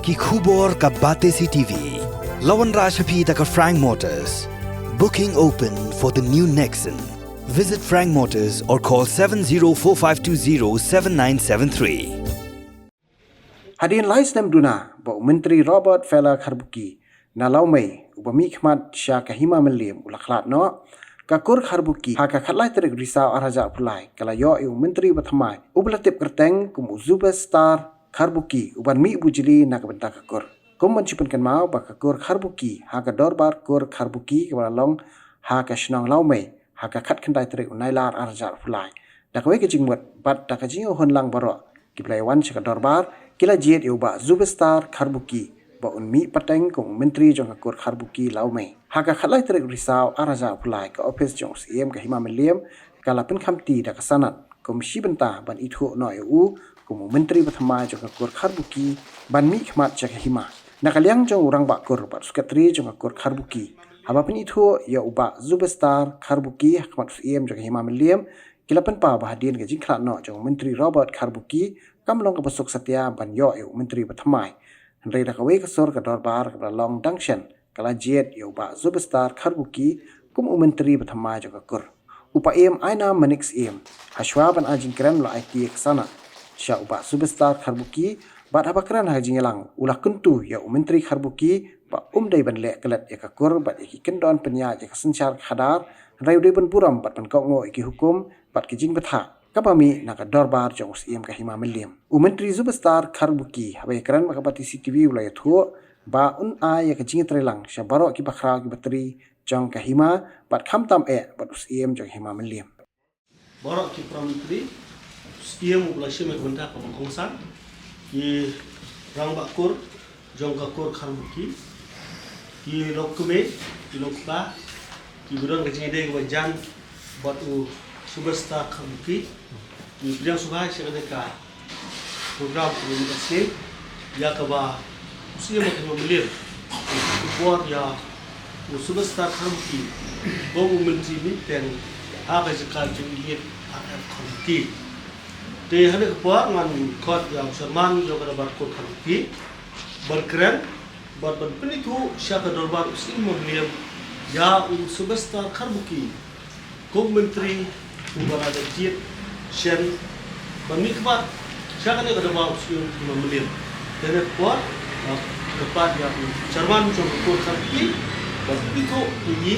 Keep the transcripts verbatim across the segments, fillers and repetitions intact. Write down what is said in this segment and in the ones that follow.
Ki khubor ka Batesi T V. La wanrah sha phi da ka Frank Motors. Booking open for the new Nexon. Visit Frank Motors or call seven zero four five two zero seven nine seven three. Hadien lai snem duna ba u Myntri Robert Fella Kharbuki na Lawmei uba mihkhmat sha ka Hima Mylliem u la khlad noh, ka kur Kharbuki ha ka khatlai tarik Risaw arhajar arphew lai ka la ïoh ïa u Myntri bathymmai uba la tip kyrteng kum u Zubestar Kharbuki uban mih bujli na ka bynta ka kur. Kum ban shu pynkynmaw ba ka kur Kharbuki ha ka dorbar kur Kharbuki kaba la long ha ka shnong Lawmei ha ka khatkhyndai tarik u Nailar arhajar arphew lai. Da kawei ka jingmut bad da ka jingïoh hun lang baroh kiba la ïawan sha ka dorbar ki la jied ïa u Bah Zubestar Kharbuki ba un mih pateng kum u Myntri jong ka kur Kharbuki Lawmei. Ha ka khatlai tarik Risaw arhajar arphew lai ka ophis jong u Syiem ka Hima Mylliem ka la pynkhamti da ka sanad kum shi bynta ban ithuh noh ïa u kum u Myntri bathymmai jong ka kur Kharbuki ban mihkhmat sha ka hima. Na ka liang jong u Rangbah Kur bad u Sekretari jong ka kur Kharbuki, haba pynithuh ïa u Bah Zubestar Kharbuki ha khmat u Syiem jong ka Hima Mylliem, ki la pynpaw ba hadien ka jingkhlad noh jong u Myntri Robert Kharbuki kam long kaba suk satia ban ïoh ïa u Myntri bathymmai. Hynrei da kawei ka sur ka dorbar kaba la long dang shen ka la jied ïa u Bah Zubestar Kharbuki kum u Myntri bathymmai jong ka kur. U Paiem Ainam Manik Syiem, hashwa ban ai jingkren u la aiti ïa ka sanad sha u Bah Zubestar Kharbuki bad haba kren ha ka jingïalang u la kyntu ïa u Myntri Kharbuki ba um dei ban leh klet ïa ka kur bad ïa ki kyndon pynïaid ïa ka synshar khadar, hynrei u dei ban burom bad ban kohnguh ïa ki hukum bad ki jingbthah kaba mih na ka dorbar jong u Syiem ka Hima Mylliem. U Myntri Zubestar Kharbuki haba ïakren bad ka Batesi T V u la ïathuh ba un ai ïa ka jingïatreilang sha baroh ki bakhraw ki batri jong ka hima bad khamtam eh bad u Syiem jong ka Hima Mylliem. Baroh ki para myntri, u Syiem uba la shim ïa ka bynta kaba kongsan, ki Rangbah Kur jong ka kur Kharbuki, ki longkmie, ki longkpa, kiba don ka jingïadei kaba jan bad u Zubestar Kharbuki, ngi pdiang sngewbha sha kane ka program kaba mynta ka sngi ïa kaba u Syiem ka Hima Mylliem u bor ïa u Zubestar Kharbuki kum u Myntri mihpateng ha ka jaka jong i Late R F Kharbuki. Te ha kane ka por ngan khot ïa u Chairman jong ka Dorbar Kur Kharbuki ban kren bad ban pynithuh sha ka dorbar u Syiem Hima Mylliem ïa u Zubestar Kharbuki kum u Myntri uba la dep jied shen ban mihkhmat sha kane ka dorbar u Syiem Hima Mylliem. Te ha kane ka por, ah, kyrpad ïa u Chairman jong ka kur Kharbuki ban pynithuh ïa ngi,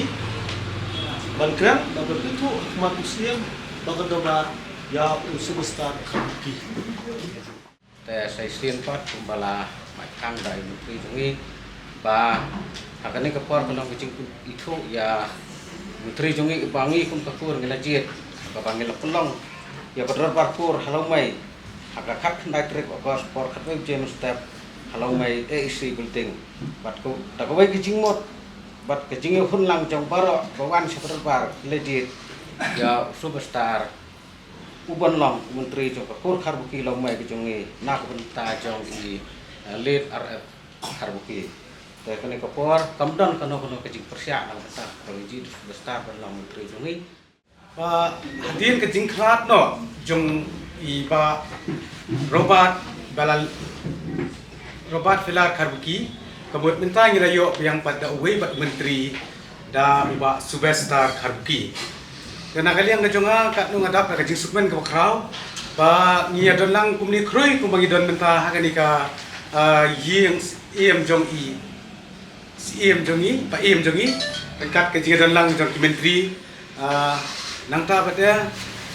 ban kren bad ban pynithuh ha khmat u Syiem bad ka dorbar ïa u Zubestar Kharbuki. Te sa shisien pat kumba la mait khang da i Myntri jong ngi ba ha kane ka por ka long ka jingithuh ïa u Myntri jong ngi ba ngi kum ka kur ngi la jied, kaba ngi la pynlong ïa ka Dorbar Kur ha Lawmei ha ka khatkhyndai tarik August por khatwei baje mynstep ha Lawmei A E C building. Bad ka, da kawei ka jingmut bad ka jingïoh hun lang jong baroh ba wan sha ka dorbar la jied ïa u Zubestar uban long u Myntri jong ka kur Kharbuki Lawmei ka jong ngi na ka bynta jong i, eh, Late R F Kharbuki. Te kane ka por kam don kano kano ka jingpyrshah na ka bynta ka jong i Zubestar ban long u Myntri jong ngi. Ba hadien ka jingkhlad noh jong i Bah Robert Bala, Robert Fella Kharbuki, ka mut mynta ngi la ïoh biang pat da uwei pat u Myntri da u Bah Zubestar Kharbuki. Te na ka liang ka jong nga katno nga dap da ka jingsngewkmen kaba khraw ba ngi ïa don lang kumne khrui kumba ngi don mynta ha kane ka, ah, ïing Syiem jong i, Syiem jong i, Paiem jong i, ryngkat ka jingïadon lang jong ki Myntri, ah, nangta pat ïa,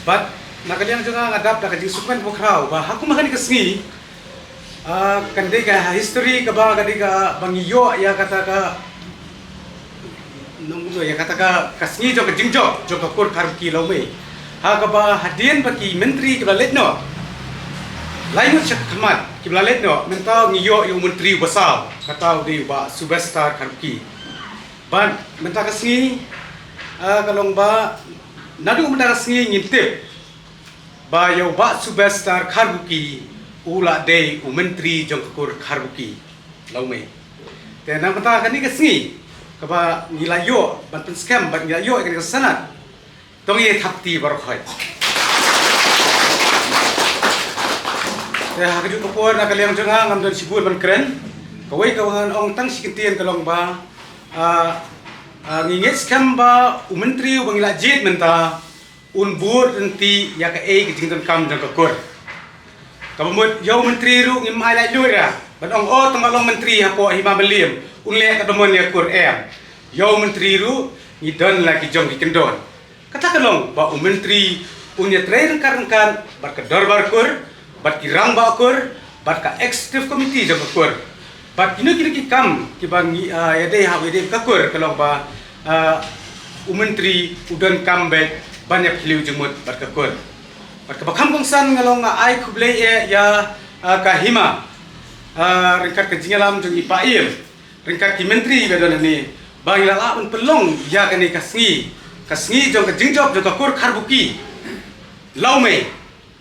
bad na ka liang jong nga nga dap da ka jingsngewkmen kaba khraw ba ha kum ha kane ka sngi, ah, kan dei ka history kaba ka dei kaba ngi ïoh ïa kata ka, nong ïa kata ka, ka sngi jong ka jingjop jong ka kur Kharbuki Lawmei. Ha kaba hadien ba ki Myntri kiba la leit noh, lai ngut sha khmat kiba la leit noh, mynta ngi ïoh ïa u Myntri uba saw, kata u dei u Bah Zubestar Kharbuki. Bad mynta ka sngi, ah, ka long ba naduh mynta ka sngi ngin tip ba ïa u Bah Zubestar Kharbuki u la dei u Myntri jong ka kur Kharbuki Lawmei. Te na mynta kane ka sngi kaba ngi la ïoh ban pynskhem bad ngi la ïoh ïa kane ka sanad, to ngin ïa thap kti baroh khoit. Te ha kajuh ka por na ka liang jong nga ngam don shibun ban kren. Kawei ka ba ngan ong tang shi kyntien ka long ba, ah, ah, ngi ngeit skhem ba u Myntri uba ngi la jied mynta un bud ryntih ïa kaei ka jingdonkam jong ka kur. Kaba mut ïa u Myntri ruh ngim ai laitluid ïa ban ong, oh, tang ba long Myntri hapoh Hima Mylliem un leh ka dohmon ïa kur, em. Ïa u Myntri ruh ngi don la ki jong ki kyndon. Kata ka long ba u Myntri un ïatrei ryngkat ryngkat bad ka Dorbar Kur, bad ki Rangbah Kur, bad ka Executive Committee jong ka kur, bad kino kino ki kam kiba ngi, ah, ïadei ha, ïadei ka kur, ka long ba, ah, u Myntri u donkam beit ban ïakhlieh jingmut bad ka kur. Bad kaba kham kongsan nga long nga ai khublei eh ïa, ah, ka Hima, ah, ryngkat ka jingïalam jong i Paiem, ryngkat ki Myntri ba don hangne, ba ngi la lah ban pynlong ïa kane ka sngi, ka sngi jong ka jingjop jong ka kur Kharbuki Lawmei,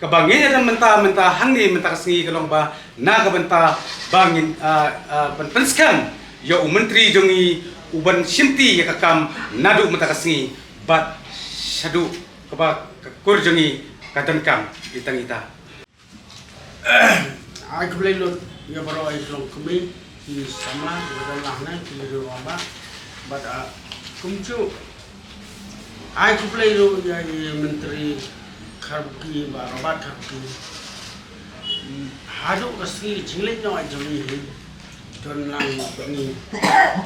kaba ngin ïa don mynta, mynta hangne, mynta ka sngi, ka long ba na ka bynta ba ngin, ah, ah, ban pynskhem ïa u Myntri jong ngi uban shimti ïa ka kam naduh mynta ka sngi bad shaduh kaba ka kur jong ngi ka donkam ita ita. Ai khublei lut ïa baroh i longkmie, ki samla kiba don lang ne, ki rangbah, bad, ah, kumjuh ai khublei ruh ïa i Myntri Kharbuki, Bah Robert Kharbuki. Haduh ka sngi jingleit noh jong i hi, don lang bad ngi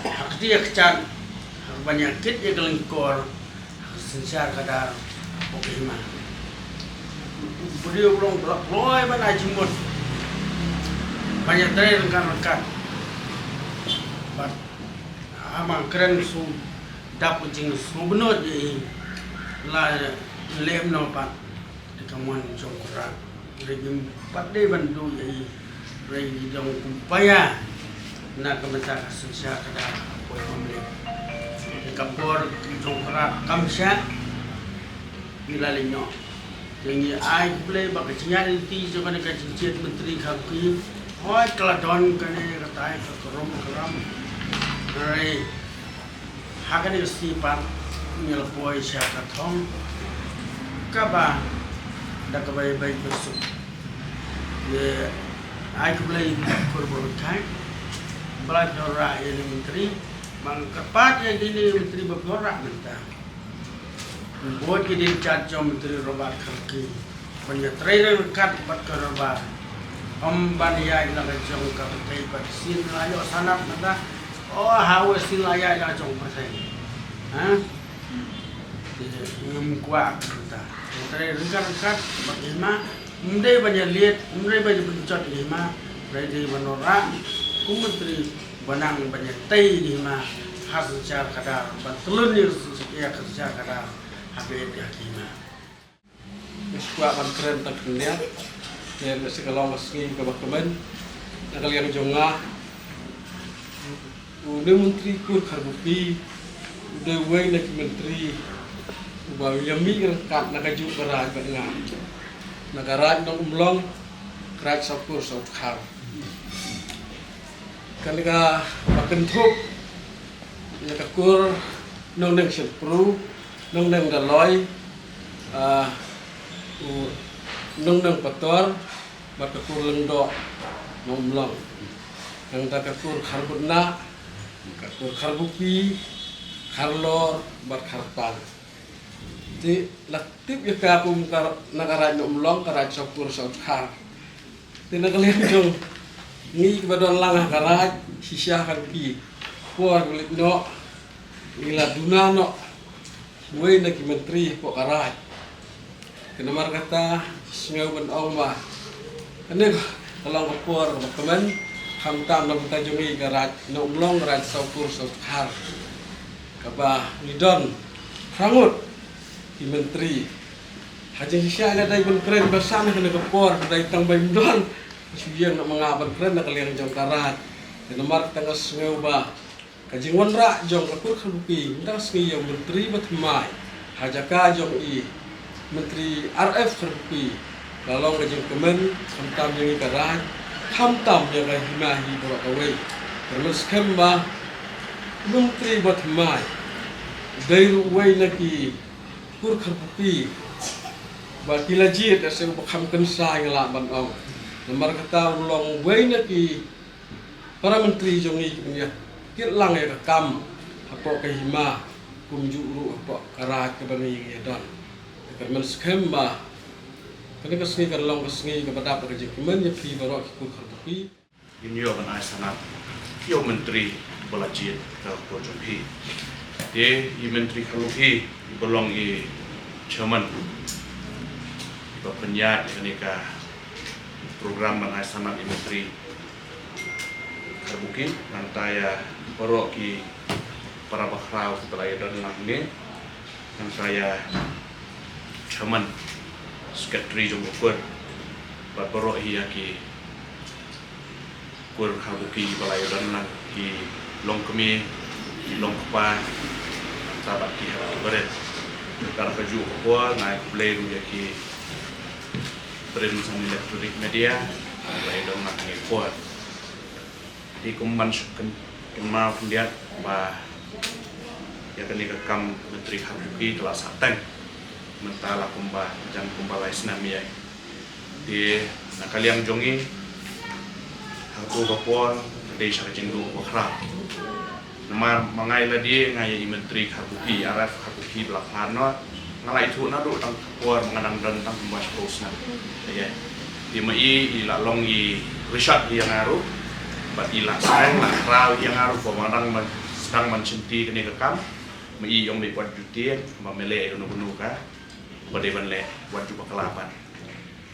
ha kti ha kjat, ha kaban ïa kit ïa ka lyngkor, ha ka synshar ka dar, hapoh ka hima. U dei u long ba la kloi ban ai jingmut, ban ïatrei ryngkat ryngkat. Bad ha ma kren shu dap ka jingsngewbha ïa i, la leh noh pat. Te ka mon jong u Kynrad, hynrei ngim pat dei ban duh ïa i, hynrei i dang kum paia na ka bynta ka synshar ka dar hapoh Hima Mylliem. Te ka por jong u Kynrad kam shah, i la leit noh. Te ngi ai khublei ba ka jingïaid lynti jong kane ka jingjied Myntri Kharbuki, hooid ka la don kane katai ka karom karam. Hynrei ha kane ka sngi pat ngi la poi sha ka thong kaba da kaba ïa bai ba suk. Ngi ai khublei ïa ka kur ba la khaii ba la pynrah ïa i Myntri, ba nga kyrpad ïa kine ki Myntri ba pynrah mynta. Bud ki dei jait jong Myntri Robert Kharbuki ban ïatrei ryngkat bad ka Dorbar. Ym ban ïaid la ka jong ka pyrthei, bad sien la ïoh sanad mynta. Oh, ha, wei sien la ïaid la ka jong ka pyrthei. Ha? Te ngim kwah kata. Ïatrei ryngkat ryngkat bad hima. Ym dei ban ïalied, ym dei ban ïapynjot ïa hima. Hynrei dei ban wanrah kum Myntri ba nang ban ïatai ïa hima ha synshar ka dar, ban tyllun ïa ka synshar ka dar ha ka ïeit ïa hima. Nga shu kwah ban kren tang khyndiat. Te mynta ka long ka sngi kaba kmen na ka liang jong nga. Une u Myntri Kur Kharbuki u dei uwei na ki Myntri uba ïamih ryngkat na kajuh ka raid bad nga, na ka raid Nongumlong, ka raid Sawkur Sawdkhar. Kane kaba kynthup ïa ka kur Nongneng Shynpru, Nongneng Daloi, ah, u Nongneng Pator, bad ka kur Lyngdoh Nongumlong. Nangta ka kur Kharbutnah, ka kur Kharbuki, Kharlor bad Kharpang. Te la tip ïa ka kum ka, na ka raid Nongumlong, ka raid Sawkur Sawdkhar. Te na ka liang jong ngi kiba don lang ha ka raid, shisha Kharbuki, por ba leit noh ngi la duna noh uwei na ki Myntri hapoh ka raid. Te namar kata sngew ban ong ba kane ka long ka por kaba kmen, khamtam na ka bynta jong ngi ka raid Nongumlong, raid Sawkur Sawdkhar, kaba ngi don phra ngut ki Myntri. Ha jingshisha nga dei ban kren ba san ha kane ka por, dei tang ba ym don shu ïeng na ma nga ban kren na ka liang jong ka raid. Te namar kata nga sngew ba ka jingwanrah jong ka kur Kharbuki mynta ka sngi ïa u Myntri ba thymmai ha jaka jong i Myntri R F Kharbuki ka long ka jingkmen khamtam ïa ngi ka raid, khamtam ïa ka hima hi baroh kawei. Kyrmen skhem ba u Myntri ba thymmai dei ruh uwei na ki kur Kharbuki ba ki la jied, da se uba kham kynsai nga lah ban ong. Namar kata u long uwei na ki Para Myntri jong ngi ki ban ïa kit lang ïa ka kam hapoh ka hima, kumjuh ruh hapoh ka raid kaba ngi ïa don. Ka man skhem ba kane ka sngi kan long ka sngi kaba dap da ka jingkmen ïa phi baroh ki kur Kharbuki. Ngin ïoh ban ai sanad ïa u Myntri ba la jied ka por jong phi. Te i Myntri Kharbuki i ba long i chairman i ba pynïaid ïa kane ka program ban ai sanad ïa i Myntri Kharbuki, nangta ïa baroh ki para bakhraw ki ba la ïa don lang ne, nangta ïa chairman, secretary jong ka kur, bad baroh hi ïa ki kur Kharbuki ba la ïa don lang, ki long kmie, ki long kpa, nangta bad ki haba ki barit. Ka la ka juh ka por, nga ai khublei ruh ïa ki Print and Electronic Media ba la ïa don lang ha kane ka por. Te kum ban shu kynmaw khyndiat ba ïa kane ka kam Myntri Kharbuki ka la sah teng mynta la kumba, jan kumba lai snem ïa. Te na ka liang jong ngi ha katu ka por ka dei sha ka jingduh bakhraw. Namar ma nga ïa lade nga ïa i Myntri Kharbuki, R F Kharbuki ba la khlad noh. Nga la ithuh naduh tang ka por ma nga dang don tang kumba shiphew snem. Ïa. Te ma i i la long i Richard ïa nga ruh. Bad i la sdang la khraw ïa nga ruh ba ma nga dang ban sdang ban shim ti kane ka kam. Ma i ong ba i wat ju tieng ba me leh ïa kano kano ka ba dei ban leh, wat ju bakla pat.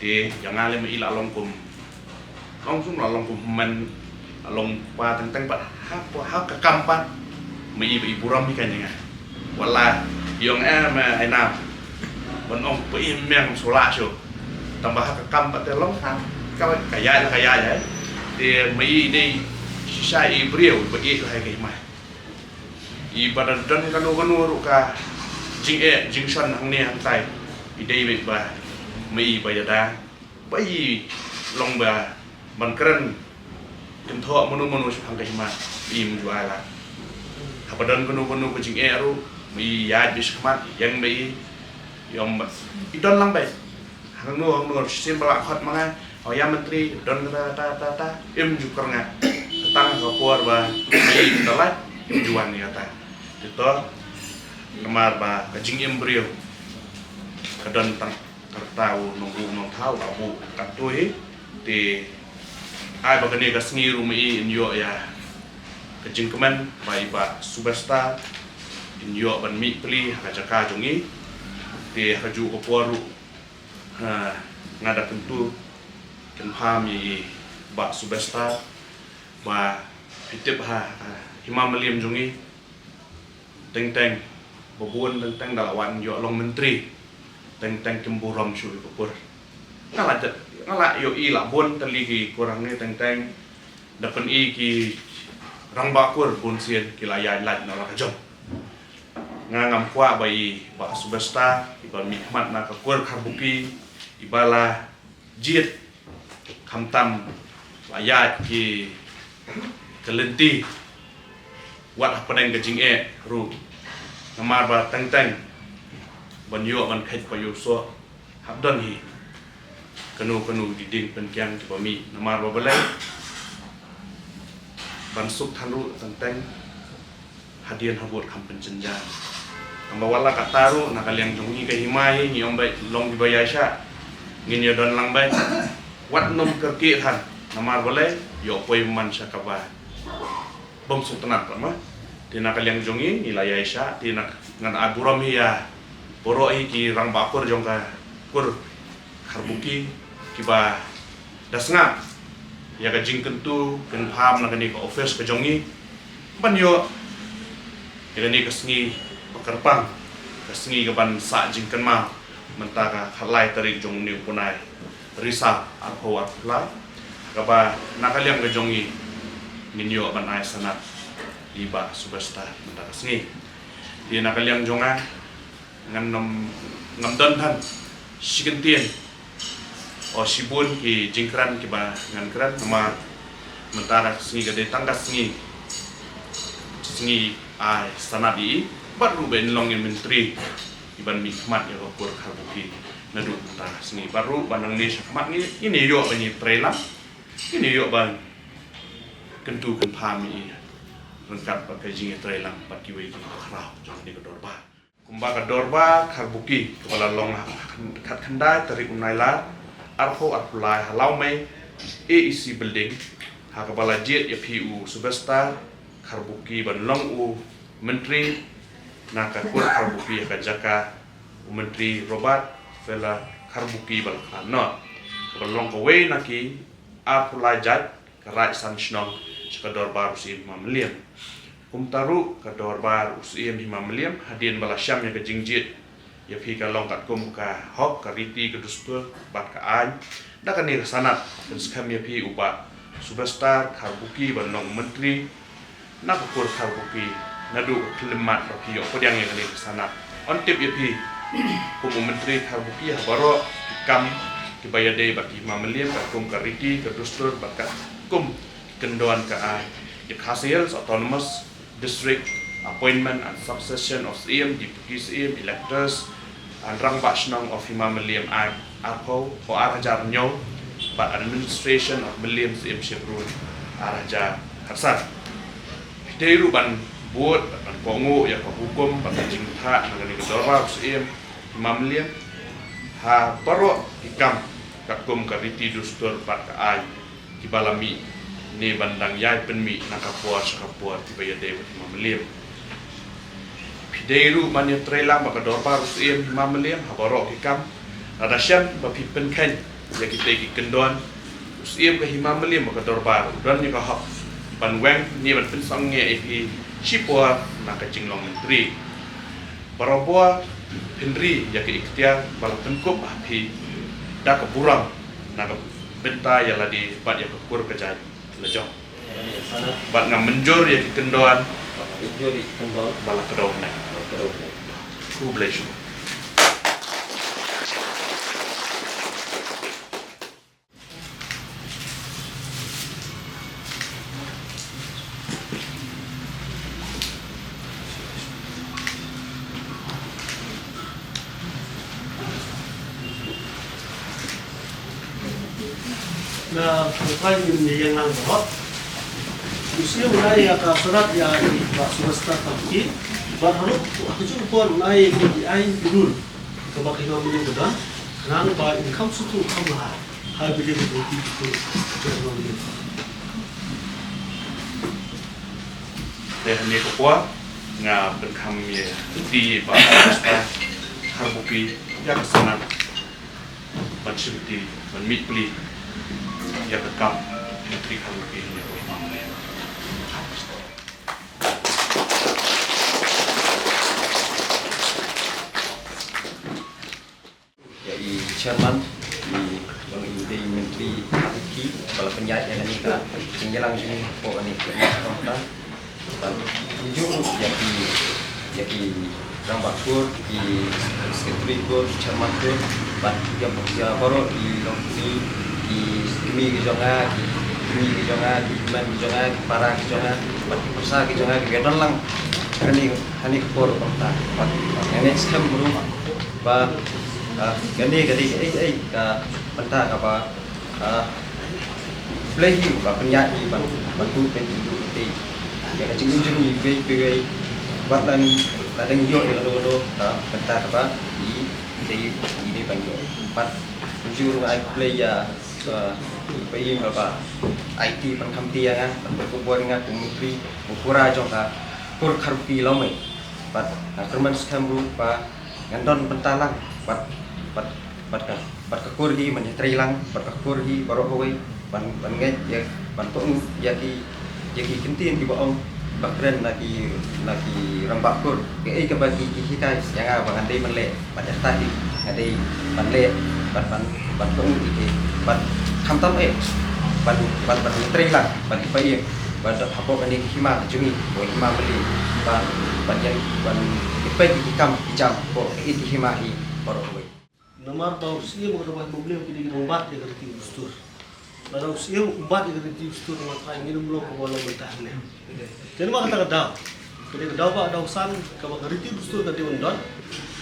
Te ïa nga leh ma i la long kum, long sum la long kum hynmen, la long pa teng teng pat ha, ha ka kam pat. Ma i ba i burom hi ka ïa nga. Wat la i ong, eh, ma ai na ban ong ba i meng sula shu. Tang ba ha ka kam pat te long ka, ka, ka ïa la ka ïa ïa. Te ma i dei shisha i briew ba i la hai ka i mai. I ba da don kano kano ruh ka jingeh jingshon hangne hangtai, i dei beit ba ma i ba ïada, ba i long ba ban kren kynthoh mano mano shaphang ka hima, i ym ju ai lad. Haba don kano kano ka jingeh ruh ma i ïaid beit shakhmat, i ïeng beit, i ong ba i don lang beit. Hangno hangno shisien ba la khot ma nga, oh ïa Myntri don kata kata kata kata, im ju kyrngah. Tang ka por ba i da lait im ju wan ïa kata. Te to namar ba ka jingim briew ka don tang ka rta u nongbuh nongthaw, la buh katto hi. Te ai ba kane ka sngi ruh ma i in ïoh ïa ka jingkmen ba i Bah Subesta in ïoh ban mih pli ha ka jaka jong i. Te ha kajuh ka por ruh, ha, nga da kyntu kynpham ïa i Bah Subesta ba phi tip ha, ha hima Mylliem jong i teng teng ba bun teng teng da la wan ïoh long myntri, teng teng kim burom shuh ïa ka kur. Nga la jat, nga la ïohi la bun tylli ki kur hangne teng teng da pyni ki rangbah kur bun sien ki la ïaid lait na la ka jong. Nga ngam kwah ba i Bah Subesta i ba mihkhmat na ka kur Kharbuki i ba la jied khamtam la ïaid ki ka lynti wat hapdeng ka jingeh ruh. Namar ba teng teng ban ïoh ban kheit ba ïoh soh hap don hi kano kano ki dieng pynkiang ki ba mih. Namar ba balei ban suk than ruh teng teng hadien habud kham pynjynjar. Tang ba wat la katta ruh na ka liang jong ngi ka hima hi ngi ong beit long ki ba ïaishah, ngin ïa don lang beit. Wat nym kyrkieh than namar balei ïoh poi man sha kaba bym sngewtynnat pat ma. Te na ka liang jong ngi ngi la ïaishah, te na ngan ai burom hi ïa baroh hi ki rangbah kur jong ka kur Kharbuki kiba da sngap ïa ka jingkyntu kynpham na kane ka office ka jong ngi ban ïoh ïa kane ka sngi ba kyrpang, ka sngi ka ban sah jingkynmaw mynta ka khatlai tarik jong une u bnai Risaw arphew arphew lai, kaba na ka liang ka jong ngi ngin ïoh ban ai sanad ïa i Bah Subesta mynta ka sngi. Te na ka liang jong nga ngan nym, ngam don than shi kyntien o shibun ki jingkren kiba ngan kren namar mynta ka sngi ka dei tang ka sngi, sngi ai sanad ïa i bad ruh ba in long i myntri i ban mihkhmat ïa ka kur Kharbuki naduh mynta ka sngi bad ruh ba nangne shakhmat ngi ngin ïoh ban ïatrei lang, ngin ïoh ban kyntu kynpham ïa i ryngkat bad ka jingïatreilang bad kiwei ki bakhraw jong kane ka dorbar. Kumba ka dorbar Kharbuki kaba la long ha ka khatkhyndai tarik u Nailar arphew arphew lai ha Lawmei A E C building, ha kaba la jied ïa phi u Subestar Kharbuki ban long u Myntri na ka kur Kharbuki ha ka jaka u Myntri Robert Fella Kharbuki ba la khlad noh, kaba la long kawei na ki arphew lai jait ka raid san shnong sha ka dorbar u Syiem Hima Mylliem. Kumta ruh ka dorbar u Syiem Hima Mylliem, hadien ba la shem ïa ka jingjied ïa phi, ka long katkum ka hok, ka riti, ka dustur bad ka aiñ, da kane ka sanad pynskhem ïa phi u Bah Subestar Kharbuki ban long u Myntri na ka kur Kharbuki naduh ka khyllipmat ba phi ïoh pdiang ïa kane ka sanad. Yn tip ïa phi kum u Myntri Kharbuki ha baroh ki kam kiba ïadei bad ki Hima Mylliem, katkum ka riti, ka dustur bad katkum ki kyndon ka aiñ, ïa ka Khasi Hills Autonomous District, Appointment and Succession of Syiem, Deputy Syiem, Electors and Rangbah Shnong of Hima Mylliem Act arphew, o, ar hajar hynñiew, bad Administration of Mylliem Syiem Shiphew ar hajar khatsan. Phi dei ruh ban bud bad ban kohnguh ïa ka hukum bad ka jingthoh na kane ka dorbar u Syiem Hima Mylliem ha baroh ki kam katkum ka riti dustur bad ka aiñ kiba la mih ne ban dang ïai pynmih na ka por sha ka por kiba ïadei bad Hima Mylliem. Phi dei ruh ban ïatreilang bad ka dorbar u Syiem Hima Mylliem ha baroh ki kam. Lada shen ba phi pynkheiñ ïa kitei ki kyndon, u Syiem ka Hima Mylliem bad ka dorbar u don ïa ka hok ban weng ne ban pynsangeh ïa phi shipor na ka jinglong Myntri. Barabor phin ri ïa ka iktiar ba la pynkup ha phi da ka burom na ka bynta ïa lade bad ïa ka kur ka jait lajong. Bad nga mynjur ïa ki kyndon ba la kdew ne. Khublei shibun. Na, na ka ïing ïa ngan ba hot. U Syiem u la ai ïa ka surat ïa i Bah Sylvester Kharbuki. Bad haduh ha kajuh ka por u la ai ïa ki aiñ ki dur kaba ka Hima Mylliem ka don. Khnang ba in kham sngewthuh kham bha ha ba ïadei bad ki dur ka Hima Mylliem. Te hangne ka por nga pynkham ïa i Bah Sylvester Kharbuki ïa ka sanad ban shimti, ban mih pli ïa ka kam Myntri Kharbuki ïa ka Hima Mylliem. Ïa i chairman, i, i dei Myntri Kharbuki ba la pynïaid ïa kane ka jingïalang jong ngi hapoh kane ka. Bad kumjuh ïa ki, ïa ki rangbah kur, ki secretary kur, chairman kur, bad ïa, ïa baroh ki longkmie, ki kmie ki jong nga, ki kmie ki jong nga, ki hynmen ki jong nga, ki para ki jong nga, bad ki pyrsa ki jong nga kiba don lang kane, kane ka por kumta. Bad nga ngeit skhem ruh ba, ah, kane ka dei kaei kaei ka bynta kaba Ah, U Blei hi u la pynïaid ngi ban, ban buh pynjulor ïa ka jingim jong ngi iwei pa iwei. Wat la, la dang ïoh ïa kano kano ka bynta kaba ngi dei, ngi dei ban ïoh. Bad kumjuh ruh nga ai khublei ïa, ah, i Bah Ïing kaba aiti ban khamti ïa nga, ban pynkup bor ïa nga kum u Myntri, u Pura jong ka Kur Kharbuki Lawmei. Bad nga kyrmen skhem ruh ba ngan don bynta lang bad, bad, bad ka, bad ka kur hi, ban ïatrei lang bad ka kur hi baroh kawei, ban, ban ngeit ïa, ban pyni ïa ki, ïa ki kyntien kiba ong ba kren na ki, na ki rangbah kur, kaei kaba ki, ki hikai ïa nga ba ngan dei ban leh, bad ïa kata hi nga dei ban leh, bad ban, ban pyni ïa ki, bad khamtam eh ban, ban, ban ïatrei lang bad i Bah Ïing, bad hapoh kane ka hima ka jong ngi, ka hima Mylliem, ban, ban ïa, ban ïa peit ïa ki kam ki jam hapoh kane ka hima hi baroh kawei. Namar ba u Syiem bad u Bah Mylliem ki dei ki nongbat ïa ka riti dustur. Lada u Syiem um bat ïa ka riti dustur, namar kata ngin ym long kumba long mynta hangne. Te namar kata ka daw, ka dei ka daw ba, daw san kaba ka riti dustur ka dei ban don.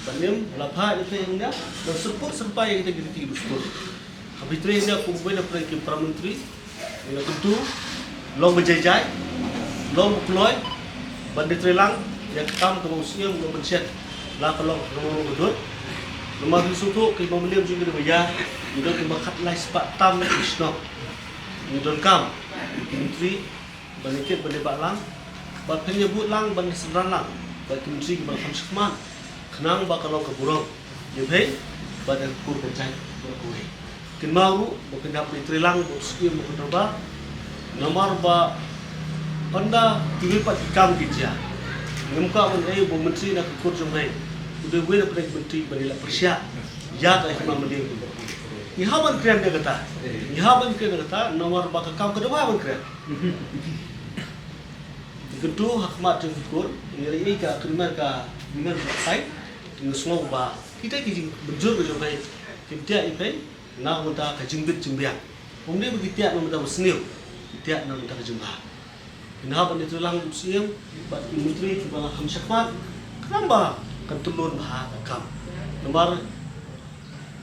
Ban ym la phah ïa ka ïa ngi ban syrput syrpai ïa kita ki riti dustur. Haba ïatrei ïa ngi kum uwei na pdeng ki para myntri, ngi la kyntu Long ba jai jai, long ba kloi, ban da trei lang ïa ka kam kaba u Siem u la pynshet, la ka long ka long ka dud. Namar ngi sngewthuh ka Hima Mylliem jong ngi kaba ïa, ngi don kumba khatlai spah tam ki shnong. Ngi donkam ki myntri ban ïa kit ban ïa bah lang, bad phin ïa bud lang ban ïa synran lang bad ki myntri kiba la kham shakhmat, khnang ba ka long ka burom ïa phi bad ïa ka kur ka jait baroh kawei. Kynmaw ruh ba phin hap ban trei lang bad u Siem bad u Kynrad, namar ba ynda kiwei pat ki kam ki jia, ngim kwah ban ïohi ba u myntri na ka kur jong phi u dei uwei na pdeng ki myntri ba dei la pyrshah ïa ka Hima Mylliem. Ngi hap ban kren ïa kata, ngi hap ban kren ïa kata, namar ba ka kam ka dawa ban kren. Ngi kyntu ha khmat jong ki kur, ngi la ïohi ka kynmaw ka kynmaw ka sai, ngi sngew ba kita ki jingmynjur ka jong phi kim tiak ïa phi na ka bynta ka jingbit jingbiang. Ym dei ba ki tiak na ka bynta ba sniew, ki tiak na ka bynta ka jingbha. Phin hap ban ïatrei lang u Siem bad ki myntri kiba la kham shakhmat, khnang ba kan tyllun bha ka kam. Namar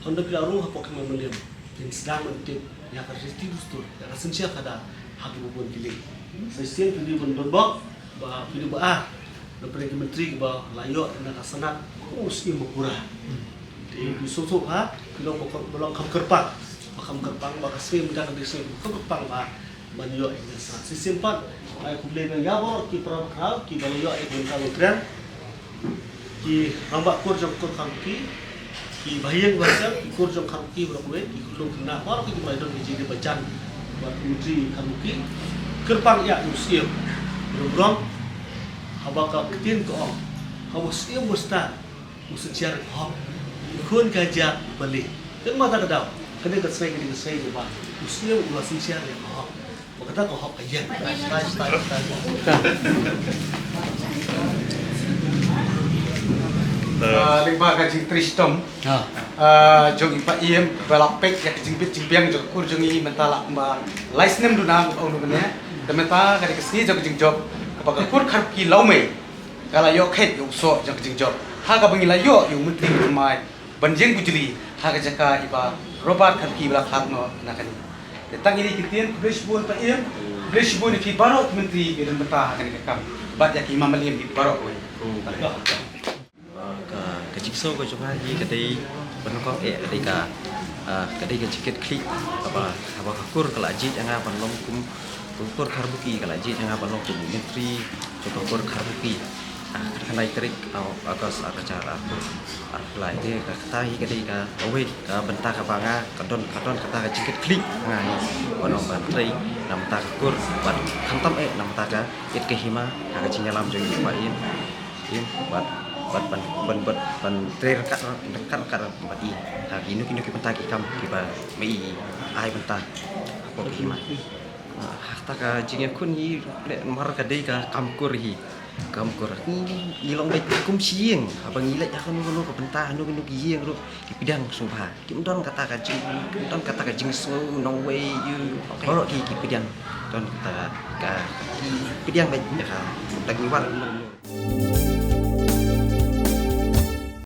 ynda phi la rung hapoh ka Hima Mylliem, phin sdang ban tip ïa ka riti dustur, ïa ka synshar khadar ha kiba bun ki lieng. Sa shisien phi dei ban don bok ba phi dei ba ar na pdeng ki myntri kiba la ïoh na ka sanad u Siem Bakura. Te phi sngewthuh ha, phi long ba kham, ba long kham kyrpang, ba kham kyrpang, ba ka sngi mynta ka dei sngi ba kham kyrpang ba ban ïoh ïa ka sanad. Shisien pat ai khublei biang ïa baroh ki para bakhraw kiba la ïoh ïa ka bynta ban kren. Ki rangbah kur jong ka kur Kharbuki, ki bahaïing bahasem, ki kur jong Kharbuki baroh kawei, ki khyllung khynnah baroh kiba la don ki jingdon ba jan bad u Myntri Kharbuki. Kyrpang ïa u Siem, burom burom, haba ka ktien ka ong, haba u Siem u stad, u synshar ïa ka hok. Ki khun ka jia ba lieh. Te mynta ka daw, kane ka sngi, kane ka sngi ba u Siem u la synshar ïa ka hok. Ba kata ka hok ka ïeng. Ah, lyngba ka jingtrei shitom, ah, jong i Bah Ïem ba la peit ïa ka jingbit jingbiang jong ka kur jong ngi mynta la kumba lai snem duna ba ong duna. Te mynta ka dei ka sngi jong ka jingjop kaba ka kur Kharbuki Lawmei ka la ïoh khet ïa u soh jong ka jingjop ha kaba ngi la ïoh ïa u Myntri Thymmai ban ïeng bujli ha ka jaka i Bah Robert Kharbuki ba la khlad noh na kane. Te tang ine i kyntien, khublei shibun Bah Ïem, khublei shibun ïa phi baroh ki myntri kiba don bynta ha kane ka kam bad ïa ki Hima Mylliem baroh kawei. Ka, ka jingsoh ka jong nga hi ka dei ban kong eh ka dei ka, ah, ka dei ka jingkit khlieh kaba, kaba ka kur ka la jied ïa nga ban long kum ka kur Kharbuki, ka la jied ïa nga ban long kum u Myntri jong ka kur Kharbuki. Ah, khatkhyndai tarik, ah, August, ar hajar arphew, arphew lai. Te ka, kata hi ka dei ka, kawei ka bynta kaba nga, ka don, ka don kata ka jingkit khlieh nga hi ban long ban trei na bynta ka kur bad khamtam eh na bynta ka ïit ka hima ha ka jingïalam jong i Bah Ïem. Ïem bad, bad ban, ban, bad ban trei ryngkat, ryngkat, ryngkat bad i ha kino kino ki bynta ki kam kiba ma i ai bynta hapoh ka hima. Ah, ha kata ka jingïakhun hi, leh namar ka dei ka kam kur hi. Kam kur. Ngi, ngi long beit kum shi ïing. Haba ngi leit ha kano kano ka bynta, kano kano ki ïing ruh ki pdiang sngewbha. Kim don kata ka jing, kim don kata ka jingsngew nongwei ïa baroh ki, ki pdiang. Don kata ka, ki pdiang beit ïa ka, kata ngi wan.